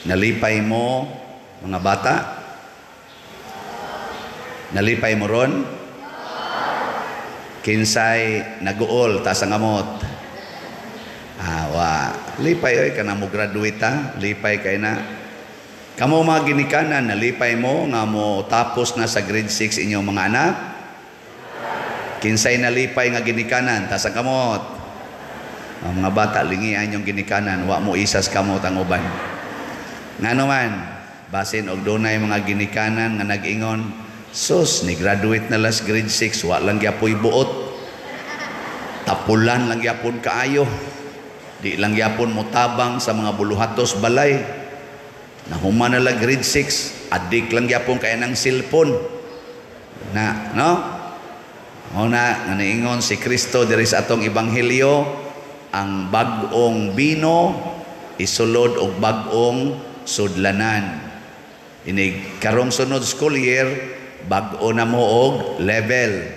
Nalipay mo, mga bata? Nalipay mo ron? Kinsay naguol, taas ang amot. Ah, wa. Lipay oy kana mo graduate ha. Lipay kay na. Kamo mga ginikanan, nalipay mo nga mo tapos na sa grade 6 inyong mga anak? Kinsay nalipay nga ginikanan, taas ang kamot. Ang mga bata, lingian yung ginikanan, wa mo isas kamot ang uban. Ngano man, basin og dunay mga ginikanan nga nag-ingon, sus, ni graduate na las grade 6, wa lang gyapoy buot. Tapulan lang gyapon kaayo. Di lang gyapon motabang sa mga buluhatos balay. Nahuman na lang grade 6, adik lang gyapon kaya ng cellphone. Na, no? O na, nga niingon si Kristo diri sa atong ebanghelyo, ang bag-ong bino isulod og bag-ong sudlanan. Inig karong sunod school year, bag-o na mo og level.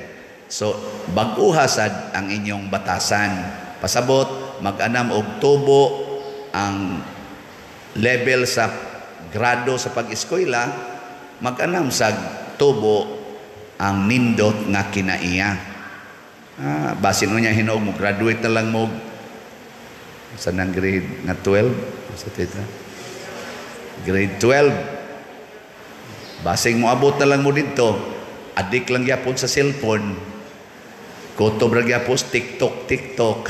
So bag-uha sad ang inyong batasan. Pasabot mag-anam og tubo ang level sa grado sa pag-eskwela, mag-anam sa tubo ang nindot nga kinaiya. Ah, basin mo niya hinuog mo graduate na lang mo sa nang grade nga 12 sa tita. Grade 12. Basing mo abot na lang mo dito, adik lang gyapon sa cellphone. Kutob ra gyapon TikTok, TikTok.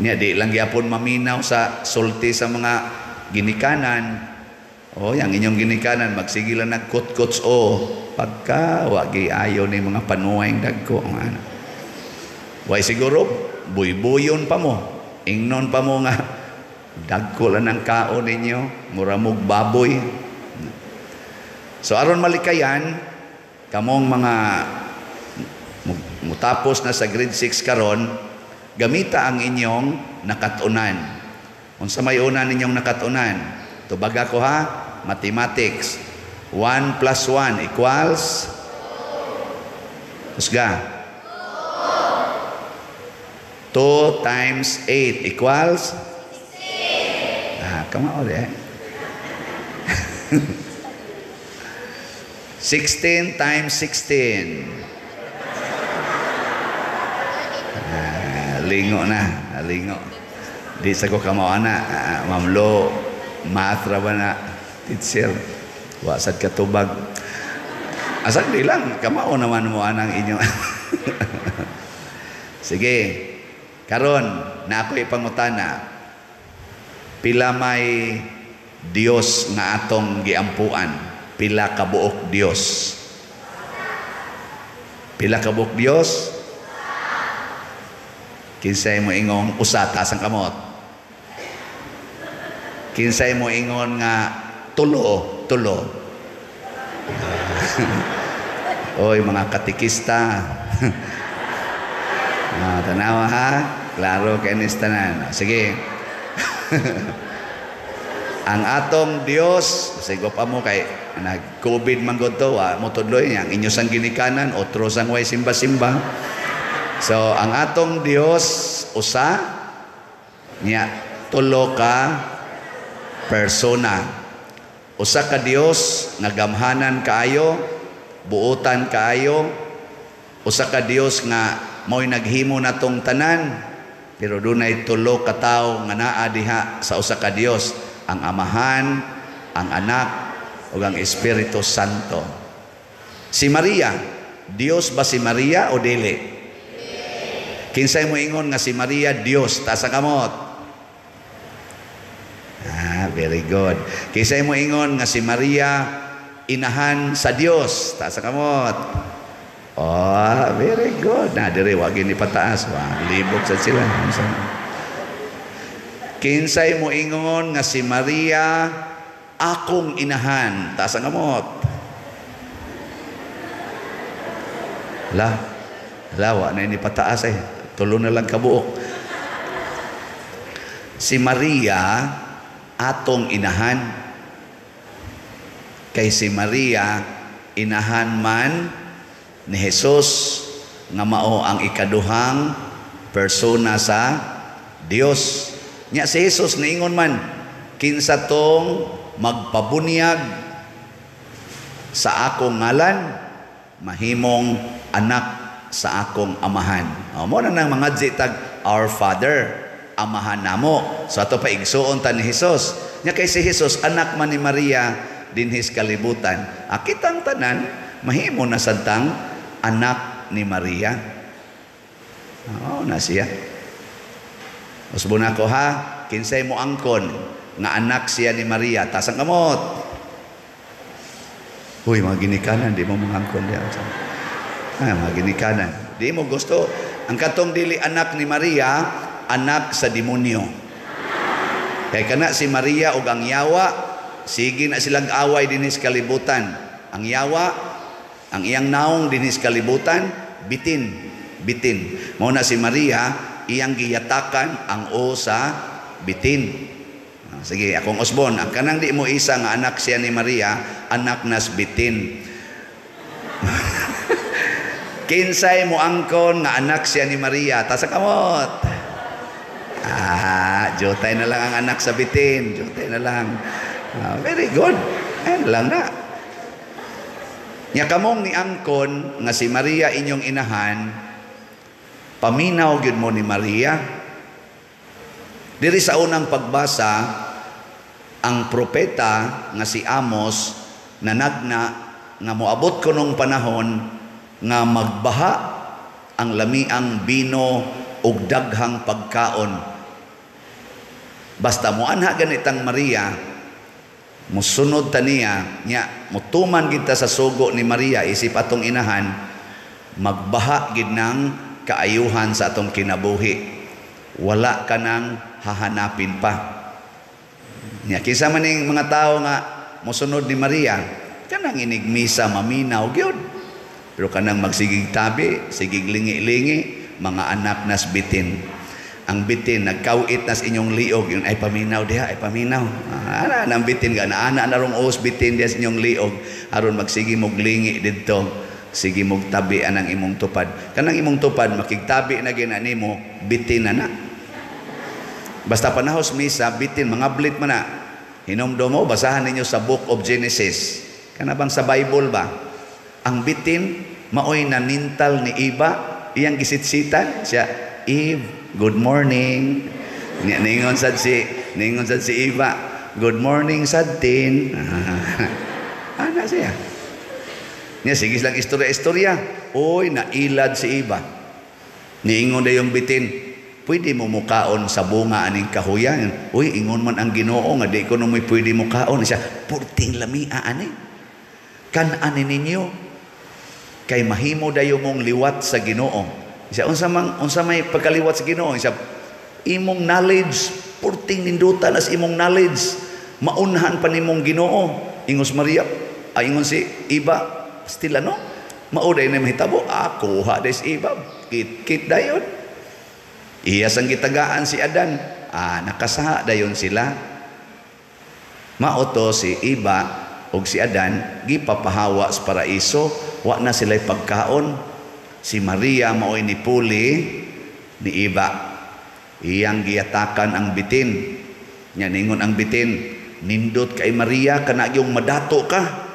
Nya di lang gyapon maminaw sa sulti sa mga ginikanan. O, yang inyong ginikanan magsige lang nagkutkuts o pagka wa giayo ni mga panuway dagko ang ana. Way siguro buybuyon pa mo. Ingnon pa mo nga dagko lang ang kaon ninyo, mura mog baboy. So aron malikayan kamong mga mutapos na sa grade 6 karon, gamita ang inyong nakatunan. Unsa may una ninyong nakatunan? Tubaga ko ha, mathematics. 1 plus 1 equals? Husga. 2 times 8 equals? 16. Ah, kamao eh. 16 times 16. Ah, lingo na, lingo. Di sa ko kamao ana, ah, Ma'am Lo, math ra ba na, teacher? Wa sad katubag. Asag di lang, kamao naman mo anang inyo. Sige. Karon, na ako ipangutana. Pila may Dios nga atong giampuan? Pila ka buok Dios? Pila ka buok Dios? Kinsay mo ingong usa, taas ang kamot? Kinsay mo ingon nga tulo, tulo? Oy, mga katikista. Ah, tanawa ha? Klaro kay nis tanan. Sige. Ang atong Dios, sigo pa mo kay nag-COVID man gud to, wa mo tudloy niya ang inyo sang ginikanan, otro sang way simba-simba. So ang atong Dios usa niya tulo ka persona. Usa ka Dios nga gamhanan kaayo, buotan kaayo, usa ka Dios nga mao'y naghimo natong tanan, pero dunay tulo ka tawo nga naa diha sa usa ka Dios, ang Amahan, ang Anak, ug ang Espiritu Santo. Si Maria, Dios ba si Maria o dili? Kinsay mo ingon nga si Maria Dios, taas ang kamot? Ah, very good. Kinsay mo ingon nga si Maria inahan sa Dios, taas ang kamot? Oh, very good. Na dire wa gini pataas, wa libot sa sila. Kinsay mo ingon nga si Maria akong inahan, taas ang kamot? La, la wa na ini pataas eh. Tulo na lang kabuok. Si Maria atong inahan. Kay si Maria inahan man ni Jesus nga mao ang ikaduhang persona sa Dios. Nya si Jesus niingon man, kinsa tong magpabunyag sa akong ngalan mahimong anak sa akong amahan. O, mo na nang mga tag Our Father, amahan namo. So ato pa igsuon ta ni Hesus. Nya kay si Hesus anak man ni Maria dinhis kalibutan. Kitang tanan mahimo na santang anak ni Maria. Oo na siya. Usbon ako ha, kinsay mo angkon nga anak siya ni Maria, tasang kamot. Uy, mga ginikanan, di mo mangangkon diya. Ah, mga ginikanan, di mo gusto. Ang katong dili anak ni Maria, anak sa demonyo. Kay kana si Maria ug ang yawa, sige na silang away dinhis kalibutan. Ang yawa, ang iyang naong dinhis kalibutan, bitin, bitin. Mao na si Maria, iyang giyatakan ang o sa bitin. Sige, akong usbon, ang kanang di mo isa nga anak siya ni Maria, anak nas bitin. Kinsay mo angkon nga anak siya ni Maria, tasa kamot. Ah, jutay na lang ang anak sa bitin, jutay na lang. Ah, very good. Ayan lang na. Nya kamong ni angkon nga si Maria inyong inahan, paminaw gyud mo ni Maria. Diri sa unang pagbasa, ang propeta nga si Amos nanagna nga moabot kunong panahon nga magbaha ang lamiang bino ug daghang pagkaon. Basta moanha ganitang Maria, musunod ta niya, nya mutuman gid ta sa sugo ni Maria isip atong inahan, magbaha gid ng kaayuhan sa atong kinabuhi. Wala ka nang hahanapin pa. Nya kinsa man ning mga tawo nga mosunod ni Maria, kanang inigmisa maminaw gyud. Pero kanang magsigig tabi, sigig lingi-lingi, mga anak nas bitin. Ang bitin nagkawit nas inyong liog, yun ay paminaw diha, ay paminaw. Ana nang bitin ga ana na rong os bitin diha sa inyong liog aron magsige mog lingi didto. Sige mog tabi anang imong tupad. Kanang imong tupad makigtabi na gyud nimo, bitin na na. Basta panahos misa, bitin, mga blit man na. Hinumdum mo, basahan ninyo sa Book of Genesis. Kana bang sa Bible ba? Ang bitin, maoy nanintal ni Iba, iyang gisitsitan. Siya, Eve, good morning. Ningon sad si Eva, good morning sad tin. Ana siya. Niya, sige lang istorya-istorya. Uy, nailad si Eva. Niingon na yung bitin, pwede mo mukaon sa bunga aning kahuyan. Uy, ingon man ang Ginoo nga di ko no mo'y pwede mukaon. Siya, purting lamia ani. Kan-ani ninyo kay mahimo dayo mong liwat sa Ginoo. Siya, unsa may pagkaliwat sa Ginoo? Siya, imong knowledge, purting nindutan as imong knowledge, maunhan pa nimong Ginoo. Ingos Maria, ay ingon si Eva, still ano? Mao day na mahitabo, kuha day si Eva, kit-kit dayon. Iya sang gitagaan si Adan, nakasaha dayon sila. Mao to si Eva ug si Adan gipapahawa sa paraiso, wa na sila'y pagkaon. Si Maria mao'y nipuli ni Eva. Iyang giyatakan ang bitin. Nya ningon ang bitin, nindot kay Maria kana yung madato ka.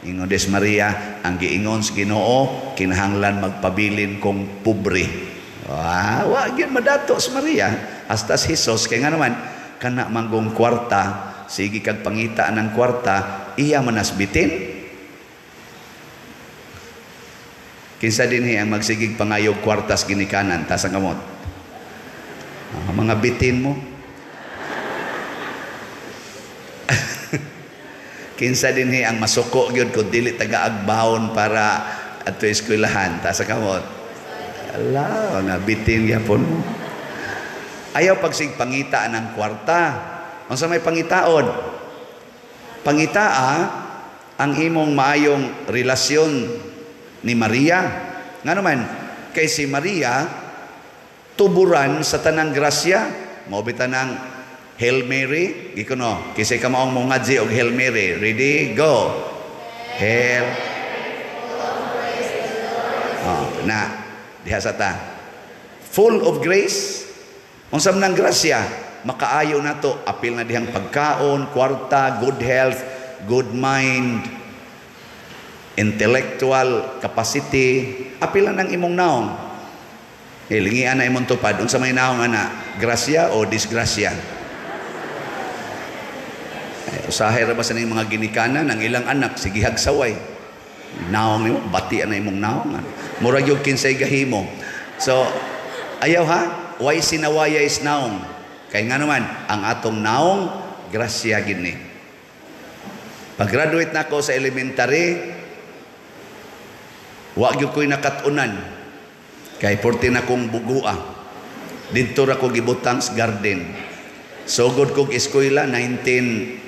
Ingon des Maria, ang giingon sa Ginoo kinahanglan magpabilin kong pobre. Wa wa gyud madato si Maria hasta si Jesus kay nga naman kana manggong kwarta, sige kag pangita ng kwarta, iya manas bitin. Kinsa dinhi ang magsigig pangayog kwartas ginikanan, tas ang kamot. Mga bitin mo. Kinsa dinhi ang masuko gyud kun dili taga-agbahon para adto eskwelahan, tas ang kamot. Ala, nga bitin gyapon mo. Ayaw pagsig pangita ng kwarta. Unsa may pangitaon? Pangitaa ang imong maayong relasyon ni Maria. Nga naman, kay si Maria tuburan sa tanang grasya. Mao bitaw nang Hail Mary, gikuno, kisay ka maong mongadji og Hail Mary. Ready, go. Hail. Oh, na diha sa ta. Full of grace. Unsa man ang grasya? Makaayo nato apil na dihang pagkaon, kwarta, good health, good mind, intellectual capacity, apil na ng imong naong. Hilingian na imong tupad unsa may naong ana, grasya o disgrasya. Eh, usahay ra ba sa ning mga ginikanan ang ilang anak sige hagsaway. Naong nimo, bati na imong naong. Murag yung kinsay gahimo. So, ayaw ha, why sinawaya is naong. Kay nga naman, ang atong naong, grasya gini. Pag-graduate na ako sa elementary, wa gyud ko'y nakatunan. Kay porte na kong bugua. Didto ra ko gibutang sa garden. Sugod kog eskwela 1971,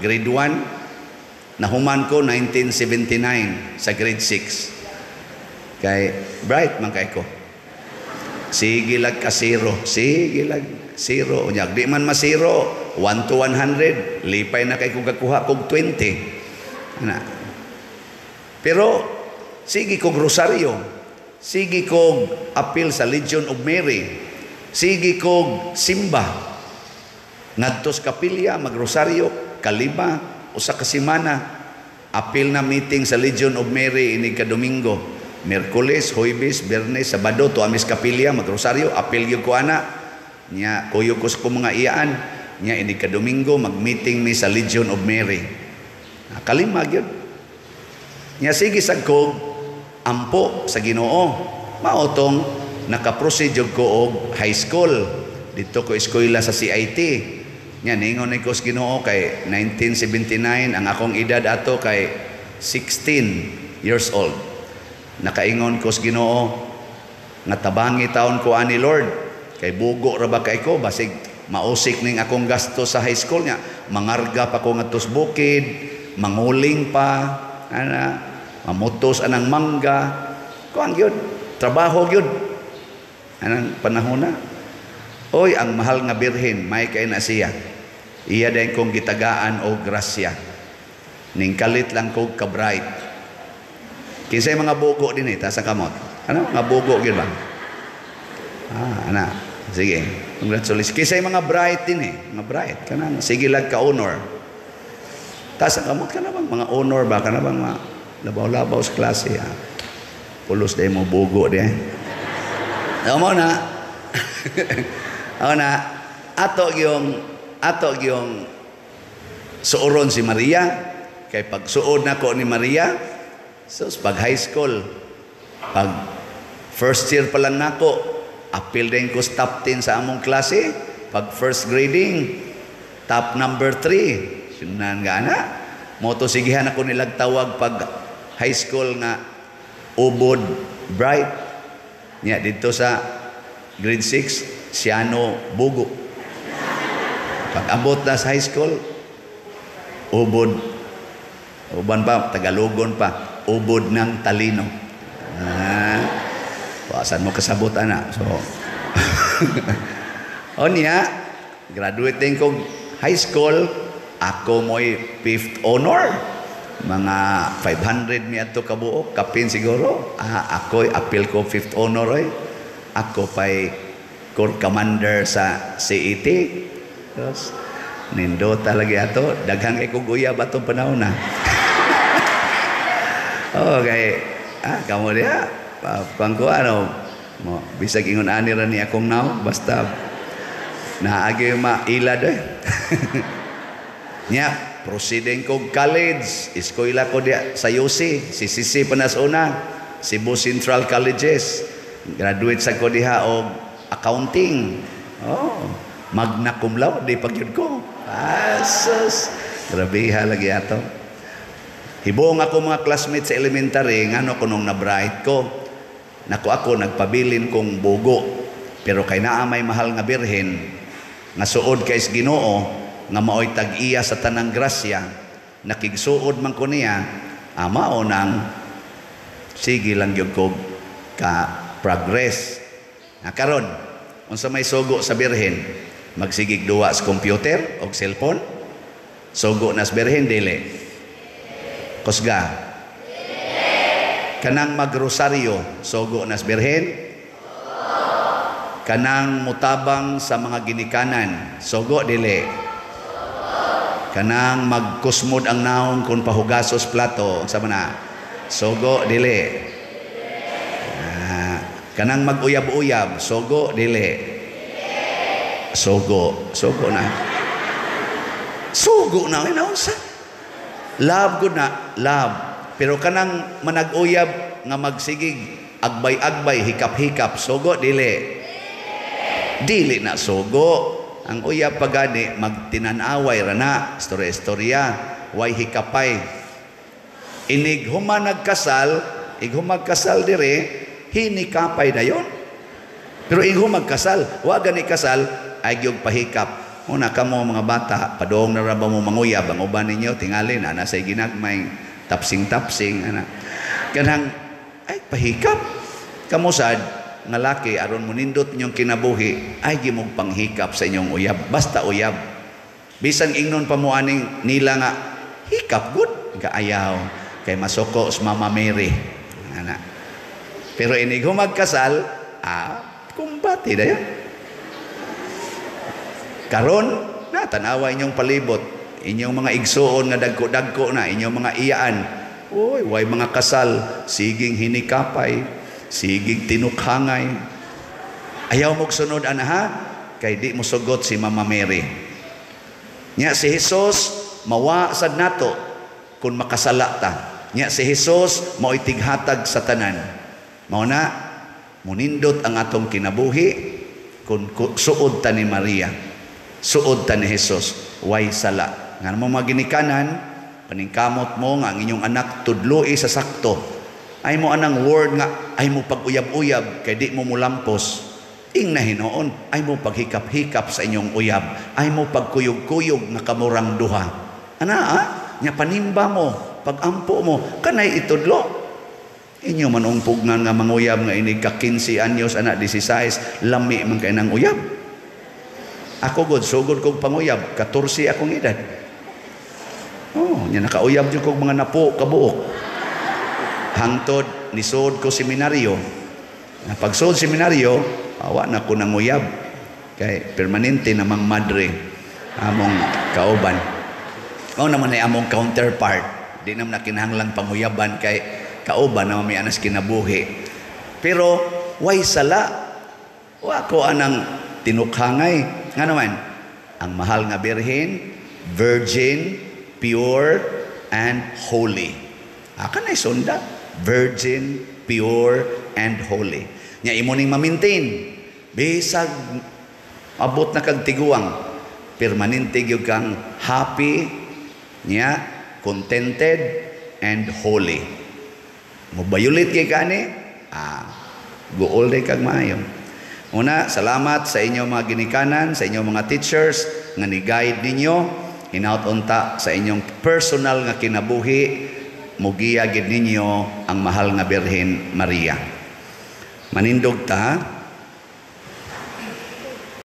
grade 1. Nahuman ko 1979 sa grade 6. Kay bright man kay ko. Sige lag ka zero, sige lag zero. Unya di man ma-zero, 1 to 100, lipay na kay kog kakuha kog 20. Ana. Pero sige kog rosaryo, sige kog apil sa Legion of Mary, sige kog simba. Ngadto sa kapilya, magrosaryo, kalima, usa ka semana. Apil na meeting sa Legion of Mary ini ka Domingo. Miyerkules, Huwebes, Biyernes, Sabado, tuwa mis kapilya, magrosaryo, apil gyud ko ana. Nya kuyo ko sa mga iyaan. Nya ini ka Domingo mag-meeting mi sa Legion of Mary. Kalima gyud. Nya sige sad kog ampo sa Ginoo. Mao tong naka-proceed jud ko og high school. Dito ko eskwela sa CIT. Nya ningon ni ko sa Ginoo kay 1979 ang akong edad ato kay 16 years old. Nakaingon ko sa Ginoo nga tabangi taon ko ani Lord kay bugo ra ba kay ko, basig mausik ning akong gasto sa high school nya, mangarga pa ko ngadto sa bukid, manguling pa ana, mamutos anang mangga, kuan gyud, trabaho gyud anang panahon na. Oy, ang mahal nga birhen, may kay na siya. Iya din kong gitagaan og grasya. Ning kalit lang kog ka-bright. Kinsay mga bugo din eh, taas ang kamot. Ano? Mga bugo gyud ba? Ah, ana. Sige. Congratulations. Kinsay mga bright din eh. Mga bright. Kanang sige lang ka honor. Taas ang kamot ka na bang mga honor ba? Ka na bang mga labaw-labaw sa klase? Ah. Pulos dahil mo bugo di eh. Mo na. O na, ato yung suuron si Maria. Kay pag suod nako ni Maria, so pag high school, pag first year pa lang nako, apil din ko sa top 10 sa among klase. Pag first grading, top number 3. Sunan nga na. Moto sigihan ako nilag tawag pag high school nga Ubod Bright. Nya dito sa grade 6, Siano Bugo. Pag abot na sa high school, Ubod, uban pa, Tagalogon pa, Ubod ng Talino. Ah, saan mo kasabot ana? So, o niya, graduate din kong high school, ako mo'y fifth honor. Mga 500 mi adto kabuok, kapin siguro. Ah, ako'y apil ko fifth honor oy. Ako pa'y corps commander sa CET. Tapos, nindota lagi ato. Daghang kay kog uyab atong panahon na. Okay. Ah, kamo diha. Pangko ano, mo bisag ingon ani ra ni akong naong, basta naagi mailad eh. Nya, proceeding kog college, eskwela ko diya sa UC, CCC pa na sa una, Cebu Central Colleges. Graduate sa ko diha og accounting. Oh, magna cum laude pag yun ko. Asus, grabeha lagi ato. Hibong ako mga classmates sa elementary, ngano ko nung na-bright ko. Nako ako, nagpabilin kong bugo. Pero kay naa may mahal nga birhen, nga suod kay sa Ginoo, nga maoy tag-iya sa tanang grasya, nakigsuod man ko niya, mao nang sige lang gyud ko ka progress. Na karon, unsa may sugo sa birhen? Magsigig duwa sa computer og cellphone? Sugo na sa birhen dili? Kusga. Kanang magrosaryo, sugo na sa birhen? Kanang mutabang sa mga ginikanan, sugo dili? Kanang magkusmod ang naong kung pahugasos plato, unsa man na? Sugo dili? Ah, kanang mag-uyab-uyab, sugo dili? Sugo, sugo na. Sugo na ay unsa? Love gud na, love. Pero kanang manag-uyab nga magsigig agbay-agbay, hikap-hikap, sugo dili? Dili na sugo. Ang uyab pagani magtinanaway ra na, istorya-istorya, way hikapay. Inig human nagkasal, ig humagkasal dire, hinikapay dayon. Pero ig humagkasal, wa gani kasal, ay gyud pahikap. Una kamo mga bata, padong na ra ba mo manguyab ang uban ninyo tingali na nasa ginagmay tapsing-tapsing ana. Kanang ay pahikap. Kamo sad nga laki aron monindot inyong kinabuhi ay gimong panghikap sa inyong uyab, basta uyab. Bisan ingnon pa mo aning nila nga hikap gud, kaayaw kay masuko sa Mama Mary ana. Pero inig humagkasal, kumbati dayon. Karon na tanawa inyong palibot, inyong mga igsuon nga dagko-dagko na, inyong mga iyaan. Uy, way mga kasal, siging hinikapay, siging tinukhangay. Ayaw mo sunod ana ha, kay di mo sugot si Mama Mary. Nya si Jesus mawa sad nato kung makasala ta. Nya si Jesus mao'y tighatag sa tanan. Mao na munindot ang atong kinabuhi kung suod ta ni Maria. Suod ta ni Jesus, way sala. Nga mo mga ginikanan, paningkamot mo nga ang inyong anak tudloi sa sakto. Ay mo anang word nga ay mo pag-uyab-uyab kay di mo mulampos. Ing na hinuon, ay mo paghikap-hikap sa inyong uyab, ay mo pagkuyog-kuyog nga kamurang duha. Ana ah? Nya panimba mo, pagampo mo, kanay itudlo. Inyo man ang pugnan nga manguyab nga inig ka 15 anyos ana 16, lami man kay nang uyab. Ako god sugod kog panguyab, 14 akong edad. Oh, nya nakauyab jud kog mga napo kabuok. Hangtod nisod ko seminaryo. Na pagsuod seminaryo, awa na ko nanguyab kay permanente namang madre among kauban. Mao naman ay among counterpart. Di naman na kinahanglang panguyaban kay kauban naman may anas kinabuhi. Pero way sala. Wa ko anang tinukhangay. Nga naman, ang mahal nga birhen, virgin, pure, and holy. Aka na sunda. Virgin, pure, and holy. Nya imo ning ma-maintain. Bisag abot na kag tiguang, permanente gyud kang happy, nya contented, and holy. Mobayulit kay kani, guol day kag maayo. Una, salamat sa inyong mga ginikanan, sa inyong mga teachers nga ni-guide ninyo hinaut unta sa inyong personal nga kinabuhi mugiya gid ninyo ang mahal nga Birhen Maria. Manindog ta.